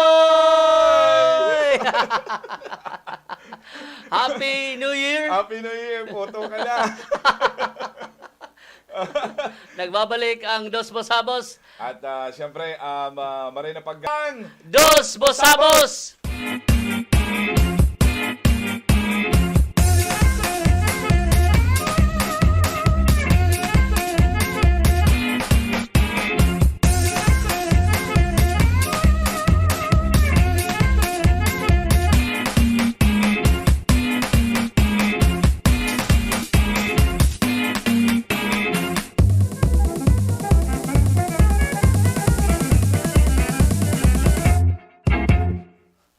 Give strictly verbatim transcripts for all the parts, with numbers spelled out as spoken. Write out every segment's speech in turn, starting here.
Ohoy! Happy New Year! Happy New Year! Puto ka na! Nagbabalik ang Dos Bosabos. At, ah, siyempre, um, ah, maray na pag-, ang Dos Bosabos!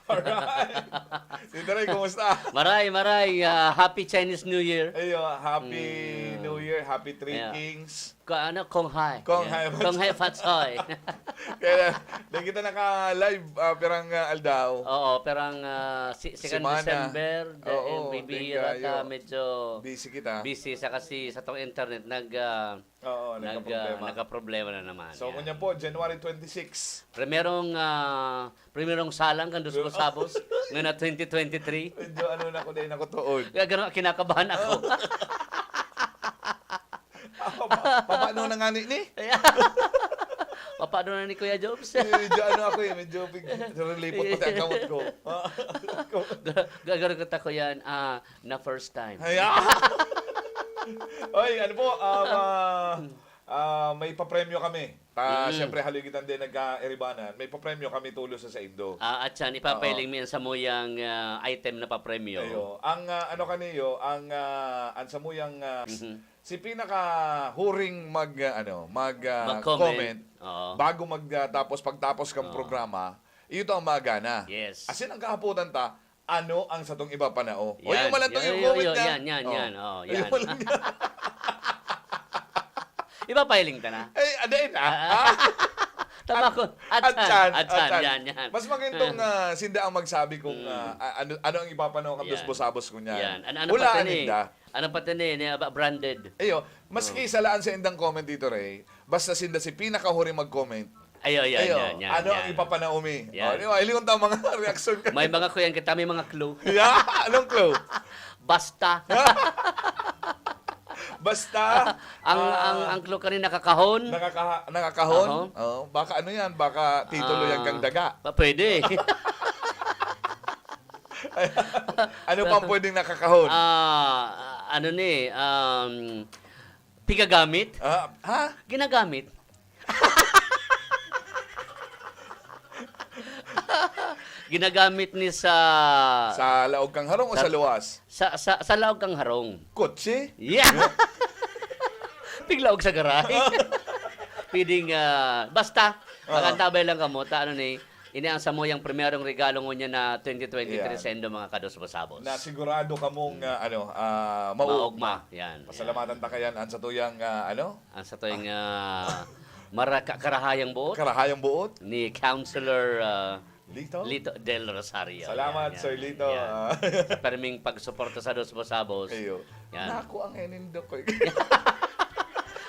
Alright. Tito Ray, kumusta? Maray, maray. Ah, Happy Chinese New Year. Ayo, Happy Mm. New Year, Happy Three Yeah. Kings. Ka-, ano, Kong Hai. Kong Yeah. Hai. Kong Hai Fat Soy. Kaya, di kita naka-live, ah, pirang, ah, aldaw. Oo, pirang, ah, si-, second Semana. December, dahil Oo, bibihira di kayo. ta, medyo Busy kita. busy sa kasi sa tong internet, nag, ah, Oo, nag, nagkaproblema. ah, nagkaproblema na naman. So, Yan. ngunyan po, January twenty-six. Primerong, ah, primerong salang kan Dos Pero Bosabos, nga na twenty twenty-three. Medyo ano na ako, dahil ako tuod. Kaya ganun, kinakabahan ako. Ah, pa-, papaano na nga ni, ni? Papaano na ni Kuya Jobs? Eh, medyo ano ako eh, medyo pig-, relipot pati ang kamot ko. Ah, Ga-, gagawin ko ta ko yan, ah, na first time. Ay, ah! Oy, ano po, um, ah, ah, may papremyo kami. Ta, Mm. siyempre, haloy kitang din nagka-eribanan. May papremyo kami tulos sa saindo. Ah, at yan, ipapailing Oo. mi ang samuyang, ah, item na papremyo. Ayo. Ang, ah, ano kaniyo, ang, ah, ang samuyang, ah, Mhm. si pinakahuring mag, ah, ano, mag, ah, Mag-comment. comment Oo. bago mag, ah, tapos, pagtapos kang Oo. programa, iyo to ang magana. Yes. Asin ang kahapotan ta, ano ang satong ipapanao? O, Yan. yung walang to Yan, yung yung, comment yung, niya. yan, yan, Oh. yan. Oh, Yung yan. walang niya. Ipapahiling ta na. Ay, adain, ah. Ah, ah. Ah. Tama At-, ko. Atsan, atsan, atsan, atsan. yan, yan. Mas magandang, Ah. ah, sinda ang magsabi kung, Mm. ah, a-, ano, ano ang ipapanao kan Yan. Dos Bosabos ko niyan. Yan. An-, ano Hulaan pati ni, ninda. ano pati ni, ni, ah, ba-, branded? Ayo, maski Oh. isa laan sa indang comment dito, Ray, basta sinda si pinakahuri mag-comment, Ayo, yan, Ayo, yan, yan, ano ang yan. ipapanao mi? Yan. Oh, di ba? Ilingon ta mga reaksyon ka. May mga kuyan kita, may mga clue. Yeah, anong clue? Basta. Basta, Ang, ah, ang, ang clue kanina, nakakahon. nakakaha-, nakakahon? Ahon. Oh, baka ano yan? Baka titulo yan Ah, kang daga. pa-, pwede. Ano pa ang pwedeng nakakahon? Ah, ano ni, um, pigagamit? Ah, ha? Ginagamit. Ginagamit ni sa Sa laog kang harong o sa sa luwas? sa, sa, sa laog kang harong. Kotse? Yeah. Piglaog sa garahe. Pwedeng, ah, basta, Oo. Makantabay lang kamo, ta ano ni, ini ang samuyang primerong regalo ngunyan na twenty twenty-three Yan. Sendo, mga kados basabos. Na sigurado kamong, ah, ano, ah, maugma. Maugma, yan, Pasalamatan yan. ta kayan, ang satuyang, ah, ano? Ang satuyang, ah, maraka-, karahayang buot Karahayang buot? ni Councilor, ah, Lito? Lito Del Rosario. Salamat, Yan, yan, Sir yan, Lito, yan. ah. Sa perming pagsuporta sa Dos Basabos. Iyo. Yan. Naku, ang enindo ko.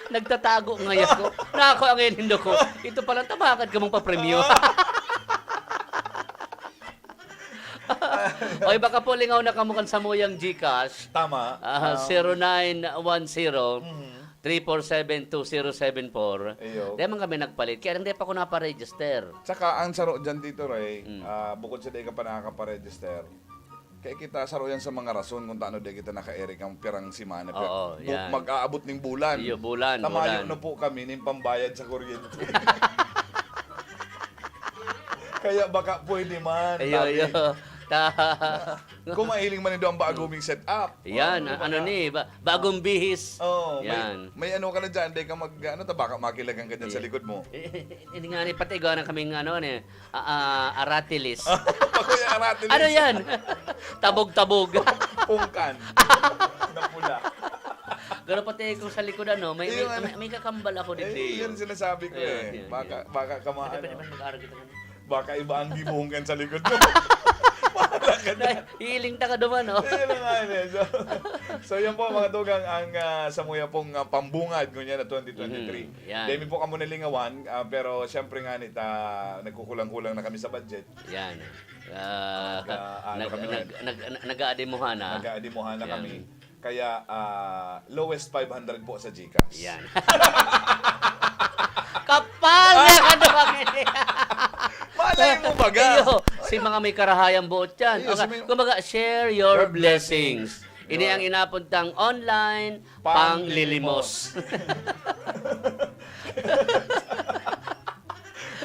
Nagtatago ngay ako. Naku, ang enindo ko. Ito palang tabakan ka mong papremyo. Oy, baka po lingaw na kamo kan samuyang GCash. Tama. Ah, Um, zero nine one zero, Mhm. three four seven, two zero seven four. Iyo. Di man kami nagpalit. Kaya lang di pa ako napa-register. Tsaka ang saro dyan, Tito Ray, Mm. ah, bukod sa di ka pa nakakapa-register, kaya kita saro yan sa mga rason kung taano di kita naka-ere kang pirang semana. Pero Oo, bu-, yan. mag-aabot ning bulan. Iyo, bulan, Tamayo bulan. na po kami ning pambayad sa kuryente. Kaya baka pwede man, Iyo, tabi. iyo. Ta- Kung mahiling man nindo ang bagong set up. Yan, Oo, ano kumbaga, ni, ba-, bagong bihis. Oo, may, Yan. may ano ka na dyan, di ka mag, ano, ta-, baka makilagan ka dyan sa Yan. likod mo. Eh, eh, eh, ini nga ni, pati gawa na kaming, ano, ni, ah, ah, aratilis. Bago yung aratilis. Ano yan? Tabog-tabog. Pungkan. Na pula. Pero pati kung sa likod, ano, may, may, Ayun. may, may kakambal ako, Eh, digdi. yun sinasabi ko, Ayun, eh. yun, Baka, yun. baka kama-, Pwede, pwede ano. ba mag-arog ito? Baka iba ang gibong kan sa likod mo. Bahala ka na. Nay, hiling ta ka duman, oh. Ayun na nga, eh. So, so, yun po, mga tugang, ang, ah, samuya pong, ah, pambungad ngunyan na twenty twenty-three. Mhm, yan. Demi po kamo nalingawan, ah, pero siyempre nga, nita, nagkukulang-kulang na kami sa budget. Yan. Ah, Nag, ah, ano nag, kami nag, ngayon? nag, nag, nag-aadimuhan na. Nag-aadimuhan na Yan. kami. Kaya, ah, lowest five hundred po sa GCash. Yan. Kapal na Ah! kaduwang ini. Malay mo baga. Iyo, si mga may karahayang buot yan. Iyo, Okay, si may kumbaga, share your Your blessings. blessings. Ini Yun. ang inapuntang online Panglilimos. panglilimos.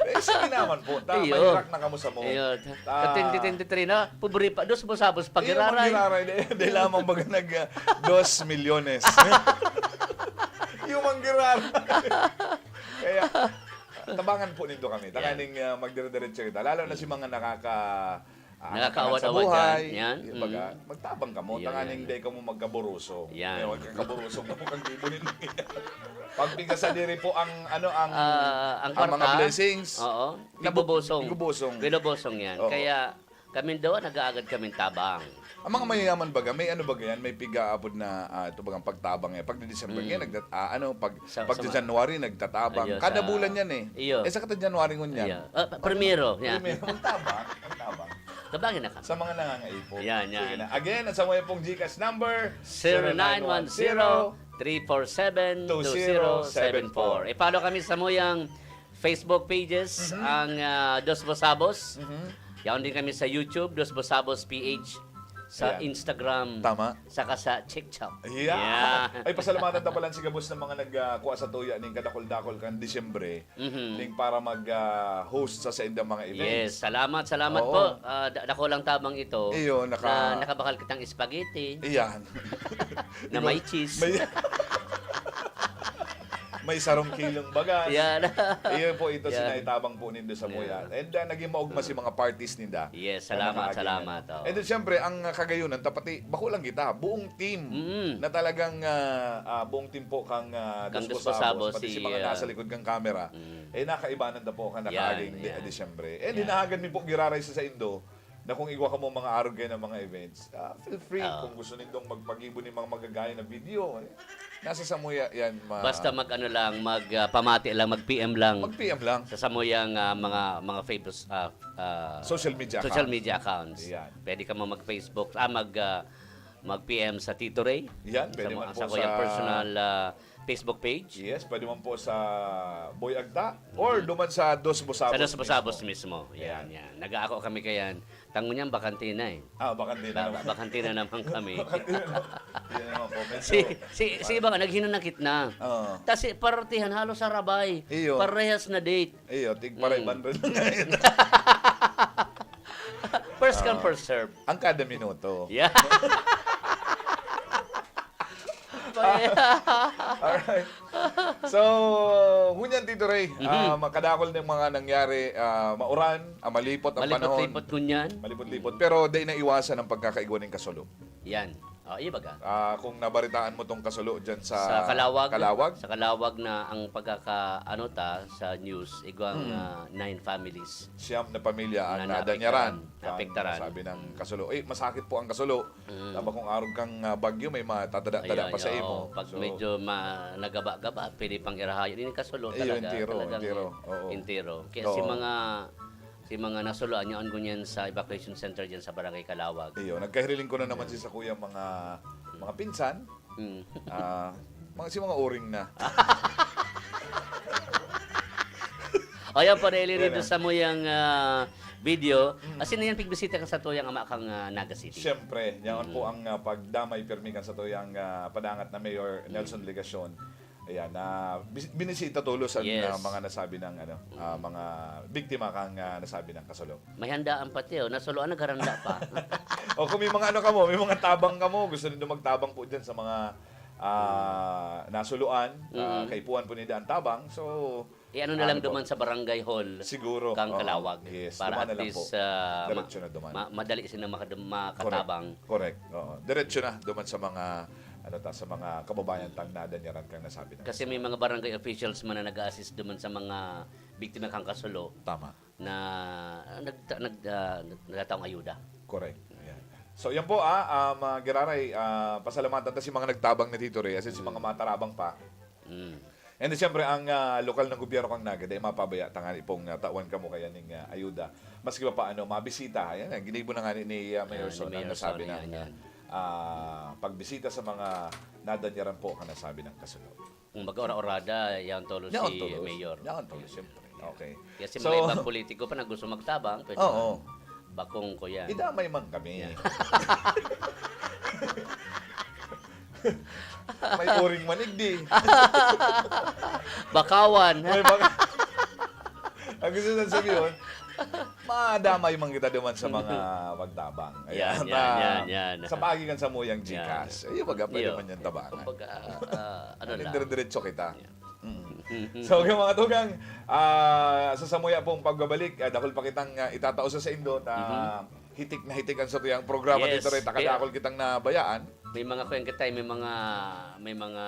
Eh, sige naman po. Ta-, Iyo. may track na kamo sa mo. Iyo. Ta- Sa twenty twenty-three na, pobre pa, dos basabos pa Iyo, giraray. Giraray. Di, di lamang baga nag, ah, dos milyones. Yung mang giraray. Kaya, tabangan po nindo kami. Yan. Tanganing, ah, magdire-diretso kita. Lalo na si Mm. mga nakaka-, ah, Nakakaawat-awat sa buhay. Yan. Yan. Yung baga, Mm. magtabang kamo, Yan, tanganing yan. di kamo magkaburuso. Yan. May magkakaburuso kamo kang gibo ninyo. Pagpigsa sa diri po ang, ano, ang, Ah, ang ang mga kwarta. blessings. Oo. Nabu-, Bigubusong. bigubusong. Bigubusong yan. Oo. Kaya, kami daw, nag-aagad kaming tabang. Ang mga mayayaman baga, may ano baga yan? May piga-apod na, ah, ito bagang pagtabang yan. Pag December Mm. yan, nagtat-, ah, ano, pag, Sa, pag sa ma-, January, nagtatabang. Iyo, Kada sa, bulan yan eh. iyo. Eh, sa kata January ngun yan. Iyo. Ah, pa-, primero, yeah. Primero, magtabang, magtabang. Tabangin na ka. Sa mga nangangaipon. Yan, Sige yan. na. Again, ang samuyang pong GCash number, Zero nine one zero, three four seven, two zero seven four. I-follow kami sa samuyang Facebook pages, Mhm. ang, ah, Dos Bosabos. Mhm. Yaon din kami sa YouTube, Dos Bosabos P H, sa Ayan. Instagram, Tama. saka sa TikTok. Yeah. Yeah. Ay, pasalamatan ta pala si gabos ng mga nag, ah, kuha sa tuya ning kadakol-dakol kan Disyembre, Mhm. ning para mag, ah, host sa saindang mga events. Yes, salamat, salamat Oo. po. Ah, da-, dakulang tabang ito Iyo, naka- na nakabakal kitang spaghetti Iyan. na Di ba? may cheese. May May sarong kilong bagas. Yan. Iyon po, ito Yan. sinaitabang po nindo sa Yan. Muya. And, uh, naging maugma si Mm. mga parties ninda Yes, na salamat, nakaagi salamat, na. oo. And then, siyempre, ang, uh, kagayunan, tapati, bako lang kita, buong team Mm. na talagang, uh, uh, buong team po kang, uh, Kang Dos Dos Bosabos, Bosabos, pati si si, mga uh, nasa likod kang camera, Mm. eh, nakaibanan na po kang Yan, nakaaging di-, yan. Disyembre. And Yan. hinahagan mi po giraray sa saindo, na kung igwa kamo mga arog kayo ng mga events, ah, feel free Oo. kung gusto nindong magpagibo ning mga magagaya na video, eh, nasa samuya yan, ma- Basta mag-ano lang, mag, ah, pamati lang, mag-P M lang. Mag-P M lang. Sa samuyang, ah, mga, mga famous, ah, ah, Social media social accounts. media accounts. Yan. Pwede ka mo mag-Facebook, ah, mag, ah, mag-P M sa Tito Ray. Yan, Sa pwede mo-, man sa po kuyang sa personal, ah, Facebook page? Yes, pwede man po sa Boy Agta or Mhm. duman sa Dos Busabos Sa Dos Busabos mismo. mismo. Yan, Ayan. yan. Nag-aako kami kayan. Tango niyan, bakante na eh. Ah, bakante na Ba- naman. ba- bakante na naman kami. Bakante na naman. Yan naman po. Medyo Si, si, si iba nga, naghinanakit na. Oo. Tas si partihan, halos sarabay. Iyo. Parehas na date. Iyo, tig para Mm. iban rin ngayon. First come, Oo. first serve. Ang kada minuto. Yeah. Alright. So, ngunyan, Tito Ray, Mhm. ah, makadakol ng mga nangyari, ah, mauran, ah, malipot ang panahon. Malipot-lipot ngunyan. Malipot-lipot. Mm. Pero di naiwasan ang pagkakaigwa ning kasulo. Yan. Oh, iyo baga. Ah, kung nabaritaan mo tong kasulo dyan sa Sa Calawag. Calawag. Sa Calawag na ang pagkaka-, ano ta, sa news, igwang, Hmm. ah, nine families. Siyam na pamilya ang Na nadanyaran. naapektaran. Naapektaran. Sabi ng Hmm. kasulo. Eh, masakit po ang kasulo. Mm. Tama kung arog kang, ah, bagyo, may matatada-tada Ayun, pa sa oo. imo. Pag So, medyo ma-, nagaba-gaba, pwede pang irahayan. Ini kasulo Iyo, talaga, entero, talagang entero. Oo. entero. Kaya si Oo. mga, si mga nasuloan, yaon ngunyan sa evacuation center dyan sa Barangay Calawag. Iyo, nagkahiriling ko na naman Ayan. si sa kuya mga, Mm. mga pinsan. Mm. Ah, mga, si mga uring na. O, yan po, nailirido Yan, sa muyang, ah, video. Mm. Asin na yan, pigbisita ka sa tuyang ama kang, ah, Naga City. Siyempre, yan Mm. po ang, ah, pagdamay pirmi kan sa tuyang, ah, padangat na Mayor Mm. Nelson Legacion. Ayan, na bis-, binisita tolos ang, Yes. ah, mga nasabi ng, ano, ah, Mm. mga biktima kang, ah, nasabi ng kasulo. May handaan pati, oh. Nasuloan, nagharanda pa. O, kung may mga ano kamo, may mga tabang kamo, gusto nindo magtabang po dyan sa mga, ah, Mm. nasuloan, ah, Mm. kaipuhan po ninda ang tabang. So, I-ano na lang ano po? duman sa barangay hall Siguro, kang oo. Calawag. Yes, Para duman at na lang least, po. ah, ma-, Diretso na duman. ma-, madali sila makadum-, makatabang. Correct. Correct. Oo. Diretso na duman sa mga, ano ta, sa mga kababayan tang nadanyaran kang nasabi na Kasi may kasulo. mga barangay officials man na nag-a-assist duman sa mga biktima kang kasulo. Tama. na, ah, nagta-, nag-, ah, nagtataong ayuda. Correct. Ayan. So, yan po, ah, um, ah, Giraray, ah, pasalamatan ta si mga nagtabang na dito, Ray, as in, si mga Mm. matarabang pa. Mm. And then, siyempre, ang, ah, lokal na gobyerno kang Naga, dahil mapabaya, tangani pong, ah, tawan kamo kaya ning, ah, ayuda. Maski pa paano, mabisita. Ayan, ah, ginibo na nga ni, ni, ah, Mayor Ayan, ni Son ang Mayor nasabi Son, ng, yan, ah, yan. ah, pagbisita sa mga nadanyaran po, ang nasabi ng kasulo. Kung baga ora-orada, yaon tolos Yaon si tolos. Mayor. Yaon tolos, siyempre. Okay. Kasi So, mga ibang politiko pa na gusto magtabang, pwede Oo. naman. Bakong ko yan. Idamay man kami. Yan. May uring manigdi. Bakawan. May baka-, ang gusto nang sabihin, madamay man kita duman sa mga pagtabang. Ayan, Yan, yan, na yan, yan. sa paagi kan samuyang Yan. GCash. Ayun, baga, pwede Iyo. man yan tabangan. Kumbaga, ah, ah, ano Naging lang. dire-diretso kita. Yan. Mm. Mhm. So, okay, mga tugang, ah, sa samuya pong pagbabalik, ah, dakul pa kitang, ah, itatao sa saindo na Mhm. hitik na hitik ang satuyang programa Yes, dito rin. kaya Takadakol kitang nabayaan. May mga kwen kita, may mga, may mga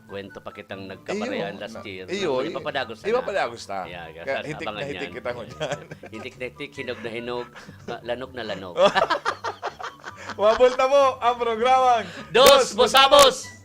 kwento pa kitang nagkabarayaan Iyo, last na, year. iyo, Ano, iyo. ipapadagos na. Ipapadagos na. Yeah, Kaya hitik na abangan hitik yan. kita mo dyan. Hitik na hitik, hinog na hinog, ah, lanok na lanok. Mabulta mo ang programang Dos Dos Busabos! Busabos!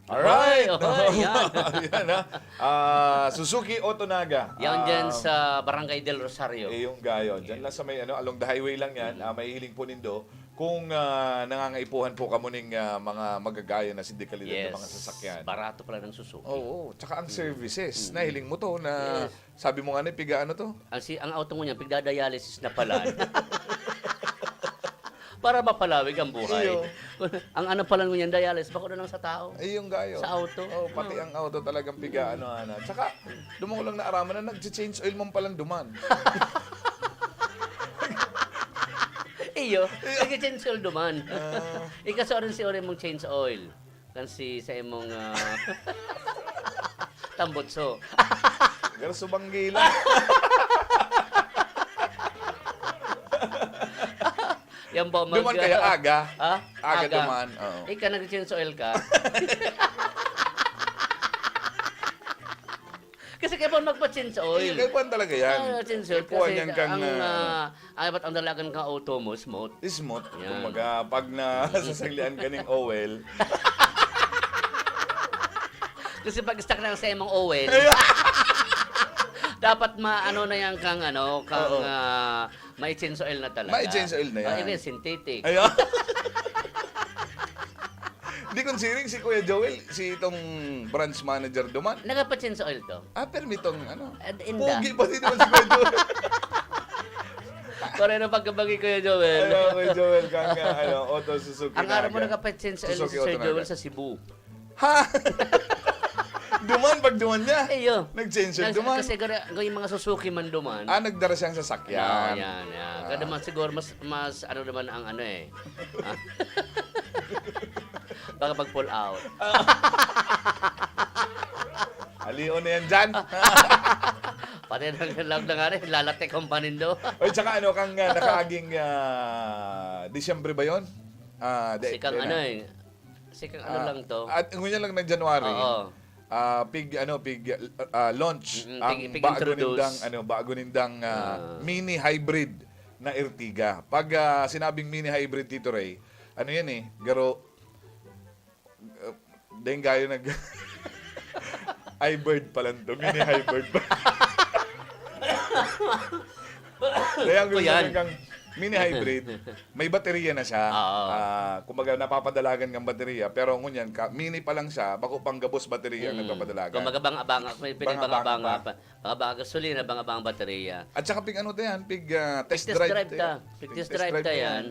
Alright! Oy, oy, yan. Yan, ha? Ah, Suzuki Auto Naga. Yan dyan Ah, sa Barangay Del Rosario. Eh, yung gayo. Diyan lang sa may ano, along the highway lang yan. Mm. Ah, mahihiling po nindo kung ah, nangangaipuhan po kamo ning ah, mga magagayon na sindikalidad ng mga Yes. Sasakyan. Barato pala ng Suzuki. Oo, tsaka ang services. Mm. Nahiling mo to na Yes. sabi mo nga na, piga ano to? Ang, si, ang auto mo niyan, pigdadialysis na pala. Para mapalawig ang buhay. Iyo. Ang ano pala ngunyan, dialysis, bako na lang sa tao. Ay, yung gayo. Sa auto. Oh, pati Oo. Ang auto talagang piga ano, ano. Tsaka, dumako lang na araman na nag-change oil man palang duman. Iyo, nag-change oil duman. Ah. Ikaso rin si Ore mong change oil. Kan si sa imong ah, tambutso. Pero subanggi lang. Yan ba mag- Duman kaya aga? Ha? Aga duman, oo. Ika nag-change oil ka? Kasi kaya pa magpa-change oil. Ay, kaipuhan talaga yan. Ah, change oil. Kaipuhan Kasi yan kang, ang, ah, ah, ay, ba't ang dalagan kang auto mo, smooth? Smooth. Yan. Kumbaga, pag nasasalian ka ng oil, Kasi pag stuck na sa imong oil, Ay, dapat maano na yan kang ano, kang Oo. ah, may change oil na talaga. May change oil na yan. Ah, even synthetic. Ayan. Di kung siring si Kuya Joel, si itong branch manager duman. Nagapa-change oil to? Ah, permi tong ano. At inda. Pogi pa din naman si Kuya Joel. Pareho na pagkabagi, Kuya Joel. Ayan, Kuya Joel, kang ano, Auto Suzuki Ang araw mo Naga. nagapa-change oil Suzuki si Sir Auto Joel Naga. Sa Cebu. Ha? Duman pag duman niya. Iyo. Nag-change oil Nag- duman. Kasi gara- yung mga Suzuki man duman. Ah, nagdara siyang sasakyan. Oo, yan, yan. Ah. Kada man siguro mas, mas ano naman ang ano eh. Ah. Baka pag pull out. Alion na yan dyan. Pati na lang na nga rin, lalatek ang panindo. Oy, tsaka ano, kang uh, nakaaging ah, Disyembre ba yun? Ah, di, Kasi kang di ano na. eh. Kasi kang ano Ah, lang to. At ngunyan lang ng January, Oo. ah, pig, ano, pig, ah, launch Mm, ang pig- bago pig-introduce. nindang, ano, bago nindang ah, Ah. mini hybrid na Ertiga. Pag ah, sinabing mini hybrid, Tito Ray, ano yan eh, garo, uh, deng gayo nag... Hybrid pala to. Mini hybrid pa. Kaya ang Ito gusto yan. Kang mini hybrid, may baterya na siya. Oo. Ah, kumbaga, napapadalagan ng baterya. Pero ngunyan, ka, mini pa lang siya, bako pang gabos baterya ang Mm. nagpapadalagan. Kung magabang-abang, may Bang-abang pinibang-abang pa. pa. Bang-abang gasolina, bang-abang baterya. At saka pig ano to yan? Pig ah, test, Test drive, drive to ta. yan. Pig test drive ta yan.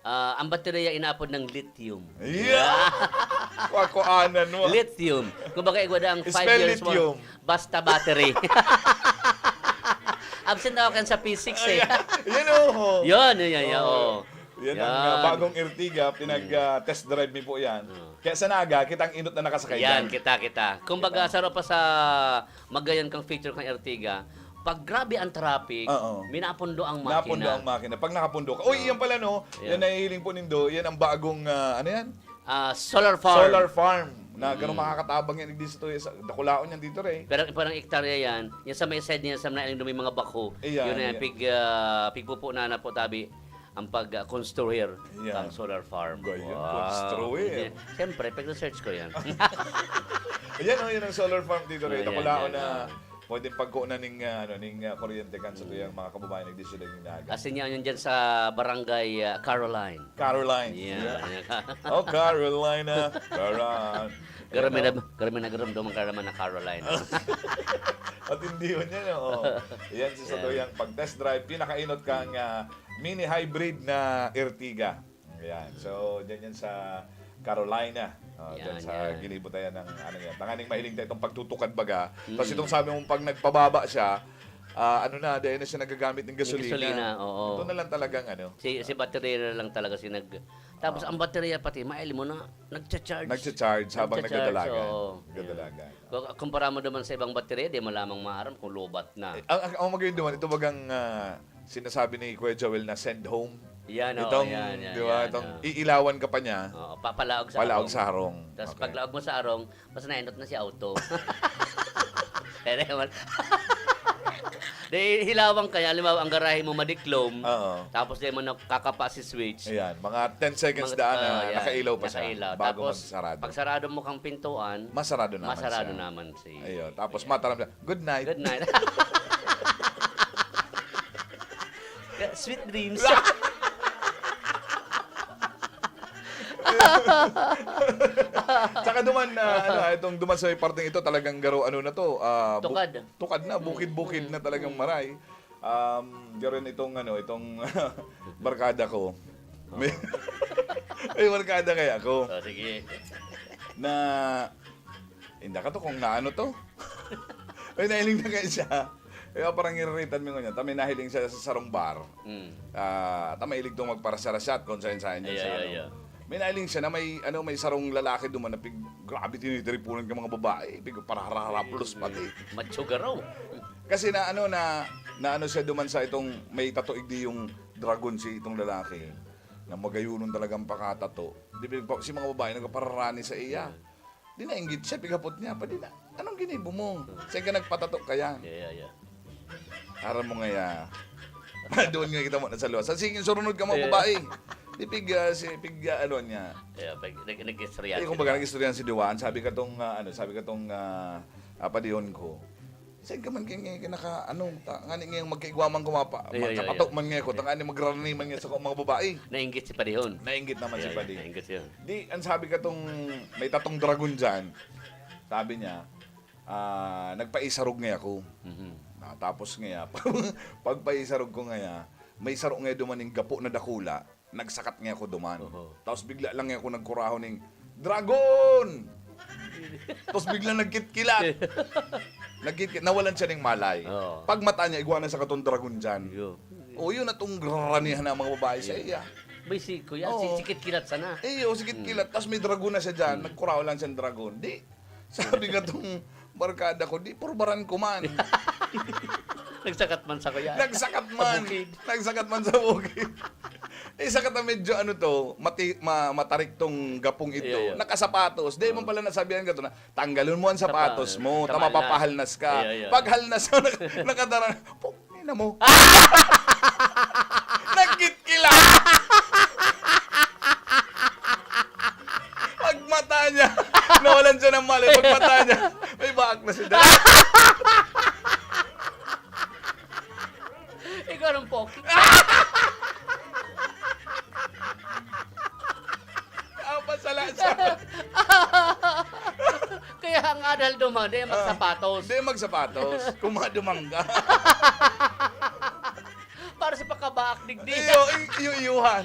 Ah, ang baterya inaapod ng lithium. Yeah! Kukuanan mo. Lithium. Kumbaga, igwa na ang five Spell years lithium. Basta battery. Absent ako kan sa physics eh. Ayan. Yan, oh. Yun, yun, yun, yun. Oo. Oh. Yan ang Yan. ah, bagong Ertiga, pinag-test drive mi po yan. Oo. Kaya sa Naga, kitang inot na nakasakay Yan, dyan. kita, kita. Kumbaga, saro pa sa magayon kang feature kang Ertiga, pag grabe ang traffic, Oo. minapundo ang makina. Napundo ang makina. Pag nakapundo ka. Uy, Oo. Yan pala, no? Yeah. Yan nahihiling po nindo. Yan ang bagong, ah, ano yan? Ah, solar farm. Solar farm. Na ganun Mm. makakatabang yan. Hindi sa tuya. Sa, dakulaon yan dito, Ray. Pero ang iparang ektarya yan, yan sa may side niya, sa mga, may mga bako. Iyan, Yun na yan, iyan. pig, ah, pigpupunan na po tabi ang pag-construir Iyan. ng solar farm. Gayon, construir. Siyempre, pag-research ko yan. Ayan, oh, yun ang solar farm dito, Ray. Ayan, Dakulaon yan, na ah. Pwedeng pagkunan ning, ah, ano, ning ah, kuryente kan sa tuyang mga kababayan nagdisyonan ning Naga. Asin niya yun dyan sa barangay ah, Caroline. Caroline. Yeah. Oh, Carolina. Caroline. Garami na, garami na garamdaman ka naman na Caroline. At hindi yun yan, oh. Yan sa Yeah. tuyang pag-test drive. Pinakainot kang ah, mini hybrid na Ertiga. Ayan. So, dyan yan sa Carolina. Oh, dyan Yan, sa yan. ginibo tayo ng ano yan. Tanganing mahiling tayo itong pagtutukad baga. Tapos Mm. itong sabi mong pag nagpababa siya, ah, ano na, dahil na siya nagagamit ng Yung gasolina. gasolina, oo. Ito na lang talagang ano. Si, si baterya na lang talaga si nag... Tapos Oo. Ang baterya pati, maili mo na, nagcha-charge. Nagcha-charge habang Nagcha-charge, nagdadalagan. oo. Nagdadalagan. Kung kumpara mo naman sa ibang baterya, di mo lamang maaram kung lobat na. Eh, ang, ang, ang magayon naman, ito bagang ah, sinasabi ni Kuya Joel na send home. Yan, oo, Itong, yan, yan, di ba, yan, itong oo. iilawan ka pa niya, Oo, papalaog sa palaog arong. Sa harong. Tapos Okay. paglaog mo sa arong, mas nainot na si auto. Pero naman, Di, hilawang kaya, halimbawa, ang garahe mo madiklom, Oo. tapos di mo nakakapa si switch. Ayan, mga ten seconds Mga, daan na ah, yan, nakailaw pa siya nakailaw. bago Tapos, magsarado. pag sarado mo kang pintuan, Masarado naman masarado siya. naman si Ayun, tapos Ayan. mataram siya, "Good night." Good night. Sweet dreams. Tsaka duman, ah, ano, ah, itong duman sa may parteng ito, talagang garo, ano na to, ah, bu-, Tukad. tukad na, bukid-bukid Mm. na talagang Mm. maray. Um, garo itong, ano, itong barkada ko. May, Oo. may barkada kaya ako. Oh, sige. Na, hindi ka to kung naano to. May nahiling na kaya siya. Kaya parang iriritan mo ngunyan. Ta may nahiling siya sa sarong bar. Mm. Ah, ta mahilig tong magparasarasat kung saan-saan yan Ay, sa ay, ano. ay, ay. May nahiling siya na may, ano, may sarong lalaki duman na pig-, grabe, tinitiripunan ka mga babae. Pig-, paraharahaplos pati. Macho garo. Kasi na, ano, na, na ano siya duman sa itong may tato igdi yung dragon si itong lalaki. Na magayunon talagang pakatato. Di ba, si mga babae nagpapararani sa iya. Yeah. Di nainggit siya, pighapot niya, "Padi na, anong ginibo mo? Saan ka nagpatato kaya?" Yeah, yeah, yeah. Aram mo ngaya, doon nga kita mo na sa luwas. Sa sige, surunod ka, mga Yeah. babae. Di pig, ah, si, pig, ah, ano niya. Yeah, pag, nag-, nag-istoryahan Eh, kumbaga, sila. nag-istoryahan si Duan. Sabi ka tong, ah, ano, sabi ka tong, ah, ah, padihon ko. Saan ka man kaya nga naka, ano, ta-, ngani ngayong magkaigwa man kumapa, Ay, ay, ay, magkatato ay. man ngayon ko, ta ngani magrarani man ngayon sa mga babae. Nainggit si Padihon. Nainggit naman si Ay, ay, Padi. nainggit siya. Di, ang sabi ka tong, may tatong dragon dyan, sabi niya, ah, "Nagpaisarog ngayon ako." Mhm. Ah, tapos ngayon, pagpaisarog ko ngayon, may saro ngayon dumaning gapo na dakula. Nagsakat nga ako duman. Oho. Tapos bigla lang nga ako nagkurahon ning, "Dragon!" Tapos biglang nagkitkilat. Nagkitkilat, nawalan siya ning malay. Oo. Pagmata niya, igwa na sa katong dragon dyan. Yo. O, yun na tong granihan na mga babae sa Yo. iya. May siko yan. Oo. Si, si Kitkilat sana. Eh, oh, si Kitkilat. Mm. Tapos may dragon na siya dyan. Mm. Nagkurahaw lang siyang dragon. Di, sabi nga tong barkada ko, "Di, purbaran ko man." Nagsakat man sa kuya. Nagsakat man. Sa bukid. Nagsakat man sa bukid. Isa ka ta medyo ano to, mati-, ma-, matarik tong gapong ito. Iya, iya. Nakasapatos. Di man Oo. pala nasabihan ka to na, "Tanggalon mo ang Sapa-, sapatos mo, ta tama na. mapapahalnas ka." Iya, iya. Pag halnas mo, nak-, nakadarang, "Pok, ina mo." Nagkitkila. Pagmata niya, nawalan siya ng malay. Pagmata niya, may baak na si Dad. Ikaw ang poki. Napasala siya. Kaya ang adal duman, di Ah, magsapatos. di magsapatos. Kumadumang ka. Para sa pagkabaak digdi. Iyo, i-, iyo-iyuhan.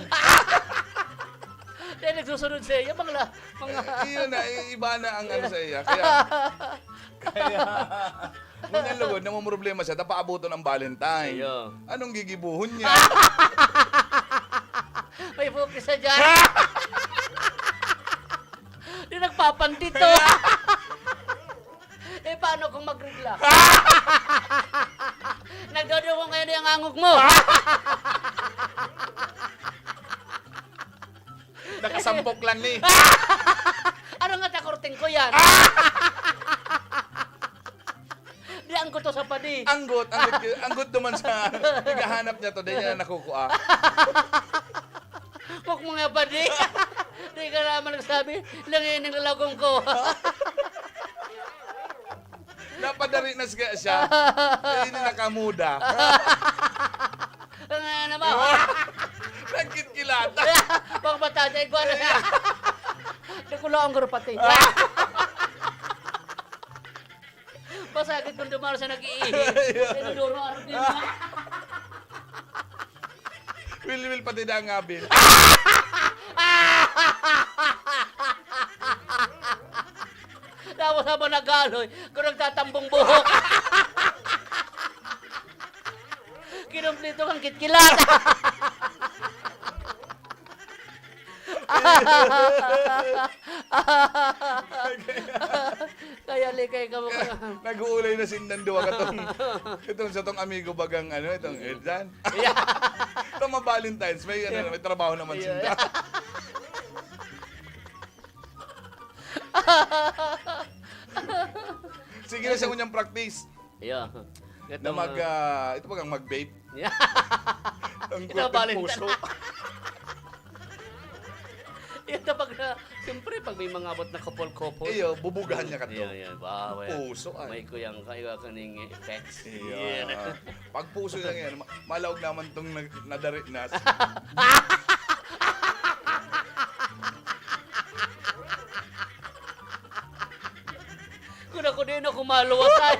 Dahil nagsusunod sa iyo, mga la-, mga Eh, iyon na, i-, iba na ang ano sa iya. Kaya, kaya, ngunyan lugod, namomroblema siya, tapaaboton ang Valentine. Iyo. Anong gigibuhon niya? May focus sa dyan. Di nagpapandito. Eh, paano kung magregla? Nagdodungo ngayon yung angog mo. Nakasampok lang ni. Ano nga takorting ko yan? Di, anggot to sa padi. Anggot, anggot, anggot naman sa naghahanap niya to, di niya na nakukuha. Kok mo nga padi. Di ka naman nagsabi, nangining lalagong ko. Napadari na siya, siya. Eh, ini nakamuda. Ang ano mo? Nagkitkilata. Pang bata, dahil ko ano na. Di ko lang ang pati. Masakit kung dumaro sa nag-iihi. Ayun. Pinuduro, arog yun, ha? Wilwil, pati na ang ngabil. Tapos habang nag-aaloy, kung nagtatambong buhok. Kinumplito kang kitkilat. Kaya likay ka mo. Nag-uulay na sindan duwa katong, itong sa tong amigo bagang ano, itong Edan. Yeah. Itong mga Valentines, may ano, Yeah. may trabaho naman Yeah. sinda. Sige na siya ngunyan practice. Yeah. Itong, na mag, ah, ah, ito bagang mag-vape. Yeah. Ang Ito, korteng Valentine. Puso. Ito pag na, siyempre, pag may mga abot na couple-couple. Iyo, bubugahan niya ka to. Iyo, yan. Ba, well, Puso, ay. May kuyang kayo kaning effects. Iyo. Yeah. Pag puso lang yan, ma-, malaog naman tong nag-, nadari na. Kung ako din ako maluwas, ay.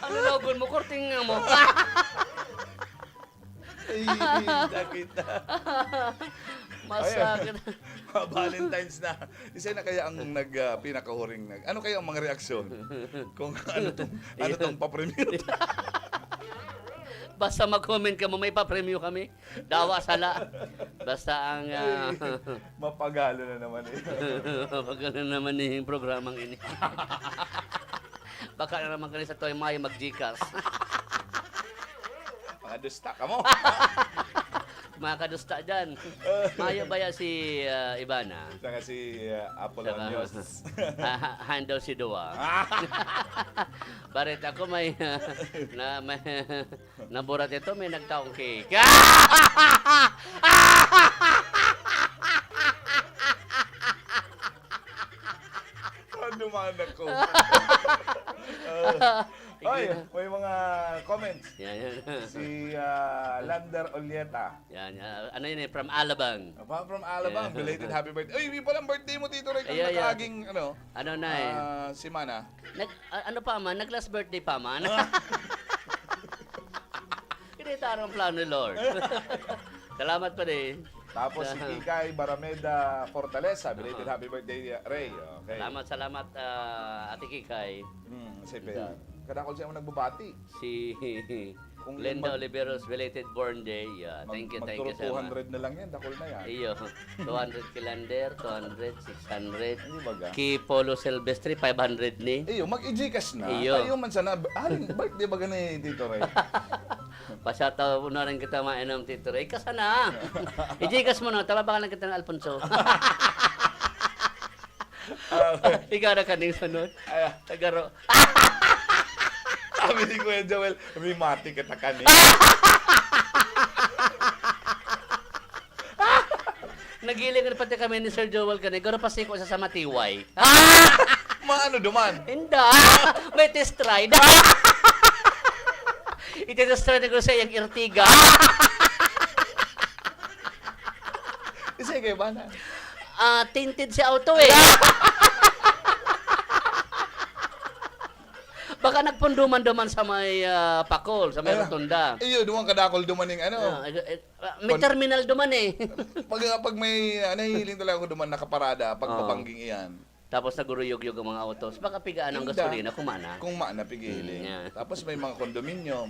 Ano na, gun mo, korting mo. Ay, sakit na. Masakit. Ayun. Valentine's na. Isa na kaya ang nag, ah, pinakahuring nag-, ano kaya ang mga reaksyon? Kung ano tong, ano Ayun. tong papremyo? Basta mag-comment ka mo, may papremyo kami. Dawa sala. Basta ang, ah, Ay, mapagalo na naman eh. Mapagalo na naman eh yung programang ini. Baka na naman kami sa Toy Mayo mag-Gcash. Mga dusta ka mo. Mga kadusta dyan. Mayo ba ya si, ah, Ivana? Saka si, ah, Apolonios. Saka, ah, Handel si Dua. Barita ko may, ah, na, may, Naburat ito, may nagtaong cake. Ano man ako? Ah. Sige Ay, na. May mga comments. Yan, yan. Si, ah, Lander Olieta. Yan, yan. Ano yun eh? From Alabang. From, from Alabang. Yeah. Belated happy birthday. Uy, hindi palang birthday mo, Tito Ray. Kung Ayan, ayan. nakaaging, ano, Ano na eh? ah, semana. Nag-, a-, ano pa man? Nag-last birthday pa man? Ah. Kinita ang plano ni Lord. Salamat pa din. Tapos si Sa Kikay Barameda Fortaleza, belated Aha. happy birthday, Ray. Okay. Salamat, salamat, ah, Ate Kikay. Hmm, si Pe-, Mhm. kadakol siya mo nagbabati. Si Kung Linda mag- Oliveros, belated born day. Yeah, Mag-, thank you, thank magturo you, sir. two hundred na lang yan, dakol na yan. Iyo. Two hundred ki Lander, two hundred, six hundred. Hindi baga? Ki Polo Silvestre, five hundred ni. Iyo, mag-i-Gcash na. Iyo. Tayo man sana, halin, birthday baga ni Tito Ray? Pa-shoutout mo na rin kita, mainom, Tito Ray. Ka sana. I-Gcash mo na, tababakan lang kita ng Alfonso. Ah, Ikaw na kaning sunod. Ay, ah. Tagaro. Sabi ni Kuya Joel, "May mati kita kani." Nagiling na pati kami ni Sir Joel kani, garo pa siko sa, sa Matiway. Maano duman? Inda, may test ride. Iti-test ride ko sa iyang Ertiga. Isa kayo ba na? Ah, tinted si auto eh. Baka nagpunduman-duman sa may, ah, Pakol, sa may Ay, rotunda. Iyo, duman kadakol duman yung ano. Ah, eh, eh, ah, may Pag terminal duman eh. Pag, pag may, ah, nahihiling talaga ako duman nakaparada, pag Oo. pabangging iyan. Tapos naguruyogyog ang mga autos. Baka pigaan ang Inda. gasolina, kung mana. Kung mana, pigiling. Mm, yan. Tapos may mga condominium.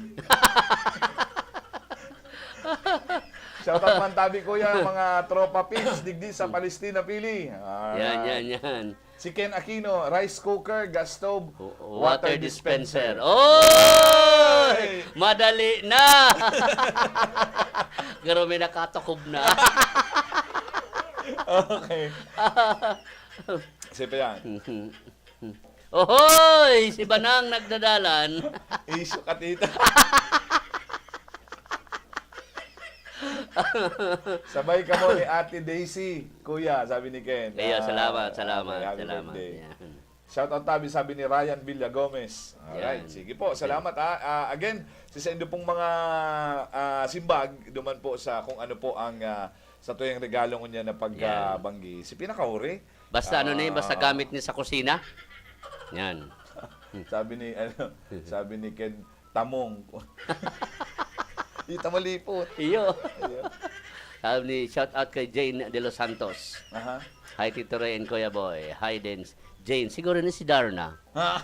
Shoutout man tabi, kuya, mga tropa Pids, digdi sa Palestina, Pili. Yan, Alright. yan, yan. Si Ken Aquino, rice cooker, gas stove, O-, o, water water dispenser. dispenser. Oy! Oy! Madali na! Pero may nakatakob na. Okay. Sino pa yan? Ohoy! Si Banang nagdadalan. Issue ka, tita. Sabay kamo ni Ate Daisy, kuya, sabi ni Ken. Iya, Ah, salamat, salamat, okay, happy salamat. birthday. Yan. Shout out tabi, sabi ni Ryan Villagomez. Alright, Yan. sige po, salamat, ha. Ah, again, si sa indo pong mga, ah, simbag, duman po sa kung ano po ang, ah, sa tuyang regalo ngunyan na pag, Yan. ah, banggi. Si pinakahuri. Basta ano ni, basta Ah. gamit ni sa kusina. Yan. Sabi ni, ano, sabi ni Ken, "Tamong." Di tamalipot. Iyo. Iyo. Sabi ni, shout out kay Jane De Los Santos. Aha. Hi, Tito Ray and Kuya Boy. Hi din, Jane. Siguro ni si Darna. Ha?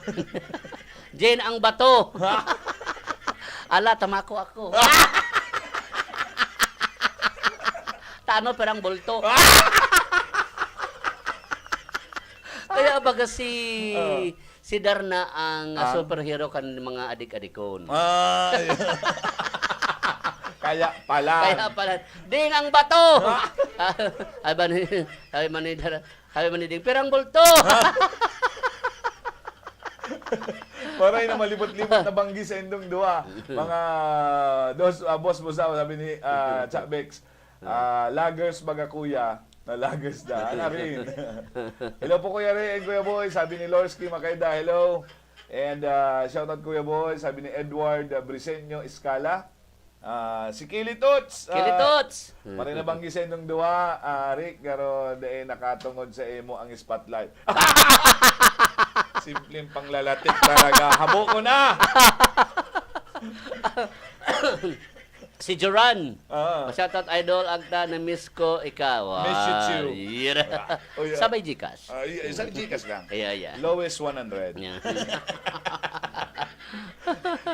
Jane ang bato. Ha? Ala, tamako ako. Tano perang bulto. Kaya baga si, Oh. si Darna ang, ah, Ang? superhero kan mga adik-adikon. Ay. Kaya pala. Kaya pala, ding ang bato! Ah. Ay ba ni, ay ba ni Dar-, Sabi man ni Ding, "Pirang bulto?" Maray na malibot-libot na banggi sa indong duwa. Mga dos, ah, boss mo sa, sabi ni, ah, Cha Bex, ah, lagers baga kuya, na lagers na. Ana rin. Hello po, Kuya Ray and Kuya Boy, sabi ni Lorsky Makeda, hello. And, ah, shoutout, Kuya Boy, sabi ni Edward, ah, Briseño Escala. Ah, si Kili Toots, ah, Kili Toots! Maray na banggi sa indong duwa, ah, Rick, pero dai nakatungod sa imo ang spotlight. Simpleng panglalatik talaga. Habo ko na! Si Joran. Ah. Pa-shoutout, idol, agta, na-miss ko ikaw. Miss you too. Ah, yeah. Wala. Oh, yeah. Sabay Gcash. Ah, y-, isang Gcash lang. Yeah, yeah. Lowest one hundred. Yeah.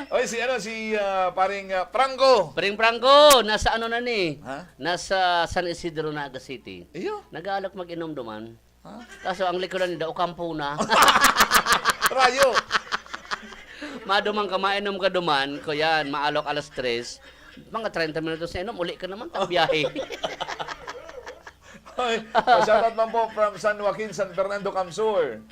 Oy, si ano, si, ah, paring, ah, Franco. Paring Franco, nasa ano na ni? Ha? Nasa San Isidro, Naga City. Iyo. Nag-aalok mag-inom duman. Ha? Kaso ang likuran nila, Ocampo na. Rayo. Maduman ka, mainom ka duman, kuyan, maalok alas tres. Mga treinta minutos na inom, uli ka naman, tagbiyahe. Oy, pa-shoutout man po from San Joaquin, San Fernando, Camsur.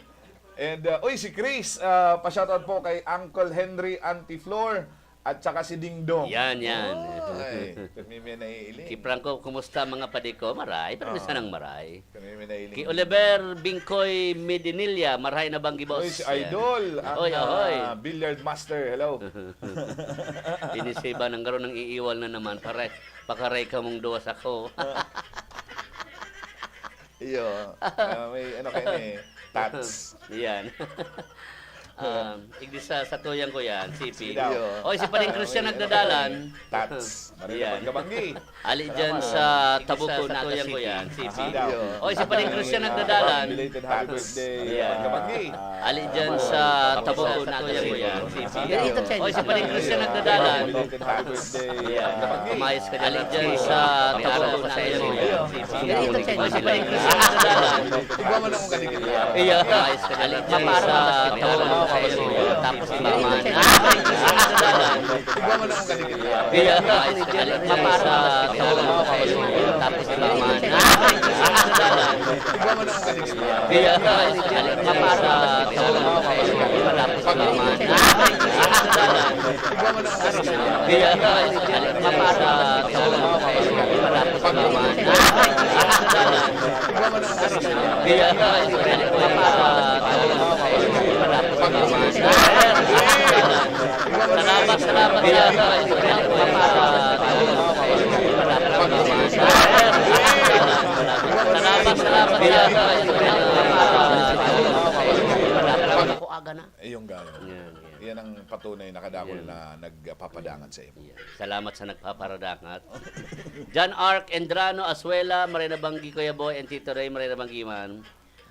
And, uh, uy, si Chris, uh, pa-shoutout po kay Uncle Henry, Auntie Flor, at saka si Dingdong. Yan, yan. Ay, kami may naiiling. Ki Franco, kumusta mga padi ko? Maray, pero Oo. minsan ang maray. Kami may naiiling. Ki Oliver Bingkoy Medinilla, maray na bang gibos? Uy, si Yan. Idol, ang, Oy, oy. ah, billiard master. Hello. Inisiba ng garo nang iiwal na naman. Pare, pakaray ka mong duwa sa ko. Iyo. Ah, may ano kayo na eh. Tats. Yan. Um, igdi sa, sa tuyang ko yan, C P. Sige daw. Iyo. Oy, si Paring Christian Ah, may ano nagdadalan. kayo na eh. Tats. Marina Yan. Pagkabanggi. Ali dyan Salamat. sa Igdi Tabuco, sa, sa Naga tuyang ko City. yan, C P. Aha. Iyo. Oy, si Paring Christian Ah, nagdadalan. belated happy Tats. birthday. Marina Yan. Pagkabanggi. Ali dyan sa Tabuco, Naga City. Yan, ito, Chenny. Oy, si Paring Christian nagdadalan. Belated happy birthday. Yeah. Umayos ka dyan. Ali dyan sa Tabuco, Naga City. Yan, ito, Chenny. Oy, si Paring Christian nagdadalan. Igwa mo na akong kaligid. Iya. Umayos ka dyan. Ali dyan sa Tabuco, Naga City. Tapos si Mama na. Igwa mo na akong kaligid. Iya. Umayos ka dyan. Ali dyan sa Tabuco, Naga City. Tapos si Mama na. Igwa mo na akong kaligid. Kaya, mapasa, kaya, mapasa, kaya, mapasa, Salamat, salamat sa Salamat, salamat sa Ako aga na. Iyong garo. Yan, yan. Yan ang patunay na kadakul Yan. na nagpapadangat sa imo. Yan. Salamat sa nagpaparadangat. John Ark Endrano Asuela, maray na banggi, Kuya Boy and Tito Ray, maray na banggi man.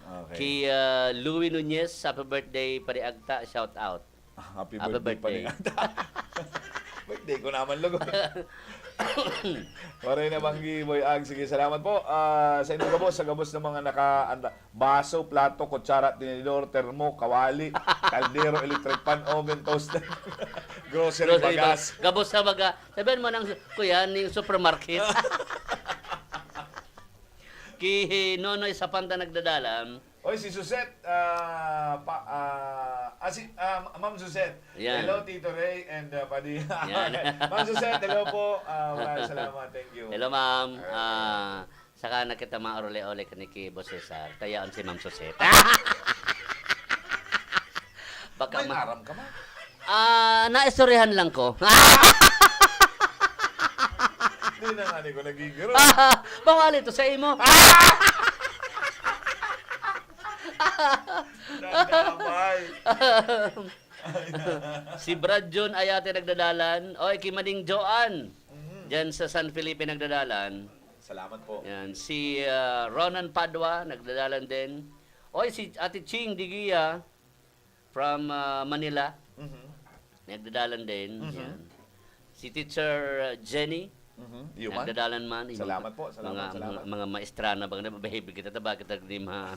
Okay. Ki, ah, Louie Nunez, happy birthday, Padi Agta, shout out. Ah, happy Happy birthday pa birthday. rin ata. Birthday ko naman, lugod. Maray na banggi, Boy Ag. Sige, salamat po. Ah, sa inyong gabos, sa gabos ng mga naka-, anda-, baso, plato, kutsara, tinidor, termo, kawali, kaldero, electric pan, oven, toaster, grocery, Grocery bagas. bag-, gabos sa baga. Sabihan mo ng, kuya, ning supermarket. Ki Nonoy Sapanta nagdadalan. Oy, si Suzette, ah, pa, ah, ah, si, ah, Ma'am Suzette. Yan. Hello, Tito Ray and, ah, Padi. Yan. Ma'am Suzette, hello po. Ah, maraming salamat. Thank you. Hello, ma'am. Alright. Ah, saka na kita maorole-ole ka ni ki Boss Cesar. Tayaon si Ma'am Suzette. Baka May ma- aram ka, ma'am? Ah, naistoryahan lang ko. Di na nga, di ko nagigiro. Bawal ito sa imo. Dadamay. Si Brad John Ayate nagdadalan. Oy, ki Mading Joan. Mhm. Diyan sa San Felipe nagdadalan. Salamat po. Yan. Si, ah, Ronan Padua, nagdadalan din. Oy, si Ate Ching Digia. From, ah, Manila. Mhm. Nagdadalan din, Mhm. yan. Si Teacher, ah, Jenny, Mhm. Iyo man. nagdadalan man, yung Salamat mga, po, salamat, mga, salamat. mga, mga maestra na bang nababahibig kita, ta bakit nagdi ma-,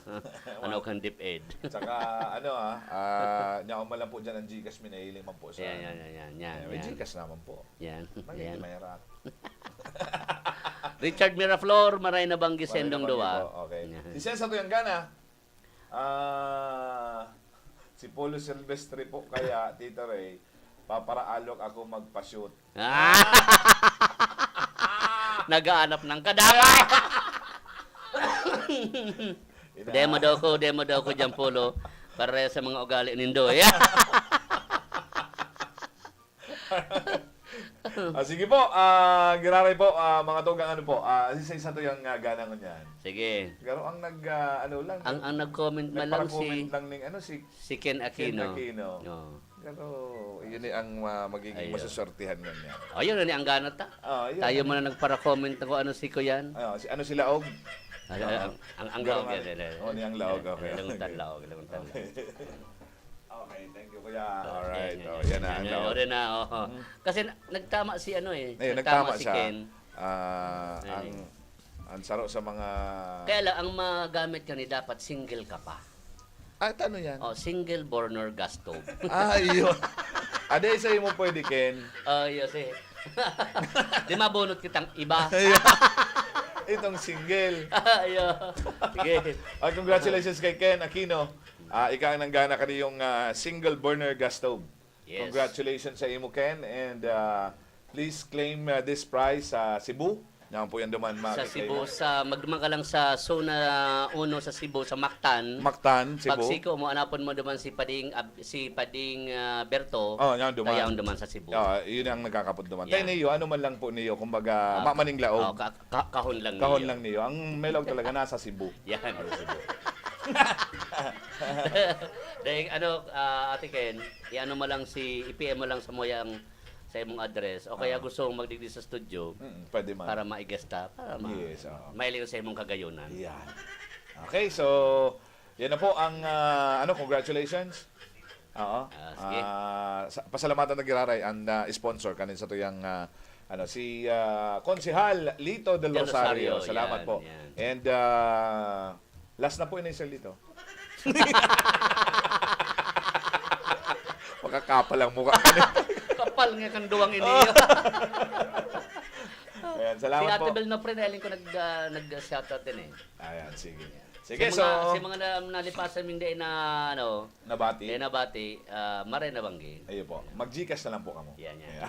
ano Wow. kang DepEd? Tsaka, ano, ah, ah, nyaon man lang po dyan ang Gcash, minahiling man po sa Yan, yan, yan, yan, yan, May yan. Gcash naman po. Yan, May yan. May rat. Richard Miraflor, maray na banggi Maray na sendong banggi duwa. po, okay. Yan. Si Cesar Tuyangana, Ah, Si Polo Silvestre po kaya, Tito Ray, paparaalok ako magpa-shoot. Ah! Naghahanap ng kadamay! Ina- Demo daw ko, demo daw ko dyan, Polo. Pareho sa mga ugali nindo. Yeah. Ah, sige po, ah, giraray po, ah, mga tugang, ano po, ah, isa-isa to yung ah, gana ko niyan. Sige. Pero ang nag, ah, ano lang, Ang ang nag-comment man lang nagpara-comment si lang ning ano, si si Ken Ken Aquino. Aquino. Oh. Pero yun eh ang ah, magiging Ayun. Masuswertihan niya niya. Oh, yun ang gana ta. Ah, yun. Tayo muna nagpara-comment na kung ano si Kuyan. Ah, si, ano si Laog? Ay, ay, ang, ang, ang Pero laog nga, yan, yan, yan. oh, ni ang laog, okay. Langutan laog, langutan laog. Okay, thank you, Kuya. Alright, Yan, oh, yan, yan na, yan, ang yan. laog. Yun na, oo. Mhm. Kasi na- nagtama si ano eh. Eh, nagtama, nagtama si siya. Ken. Ah, Ayun. ang, ang saro sa mga... Kaya lang, ang magamit ka ni dapat single ka pa. Ah, ano yan? Oh, single burner gas stove. Ah, yun. Ade, sa imo pwede, Ken. Oh, yun si. Di mabunot kitang iba. Itong single. Ayun. Sige. Ah, congratulations kay Ken Aquino. Ah, ika ang nanggana ka yung ah, single burner gas stove. Yes. Congratulations sa imo, Ken. And ah, please claim ah, this prize sa Cebu. Yan po yan duman, Sa makikita Cebu, mo. sa magduman ka lang sa Zona uno sa Cebu, sa Mactan. Mactan, Cebu. Pagsiko mo, anapon mo duman si Pading Ab- si Pading ah, Berto. Oh, yan duman. Kaya ang duman sa Cebu. Ah, yun ang nagkakapot duman. Yan. Tayo niyo, ano man lang po niyo, kumbaga, Ah, mamaning laog. Oh, ka- ka- kahon lang Kahon niyo. lang niyo. Ang may laog talaga nasa Cebu. Yan. Dahil ano, ah, Ate Ken, i-ano mo lang si, i-P M mo lang sa mo yang sa imong address o kaya Ah. gusto mong magdigdi sa studio Mm, pwede man. Para ma-guest ta, para ma Yes, oo. mailing sa imong kagayonan. Yan. Okay, so, yan na po ang, ah, ano, congratulations. Oo. Ah, sige. Ah, sa, pasalamatan na giraray ang ah, sponsor kanin sa tuyang ah, ano si ah, Konsehal Lito Del Del Rosario. Rosario, Salamat yan, po. Yan. And ah, last na po ini, Sir Lito. Makakapal ang mukha. Kapal nga kang duwang iniyo. Ayan, Si salamat Ate po. Bel Nofre, nahiling ko nag, ah, nag-shoutout din eh. Ayan, sige. Si Sige, mga, so, si mga na, nalipasan ming day na ano, nabati. Day nabati, ah, maray na banggi. Ayun po. Mag-Gcash na lang po kamo. Yan, yan. Ayan.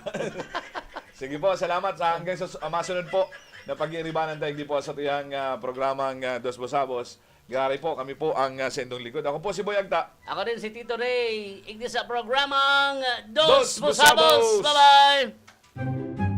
Sige po, salamat sa hanggang sa su- ah, masunod po na pag-iiribanan tayo di po sa tuyang ah, programang ah, Dos Busabos. Gari po, kami po ang ah, sendong likod. Ako po si Boy Agta. Ako din si Tito Ray. Igdi sa programang Dos Dos Busabos. Busabos. Bye-bye!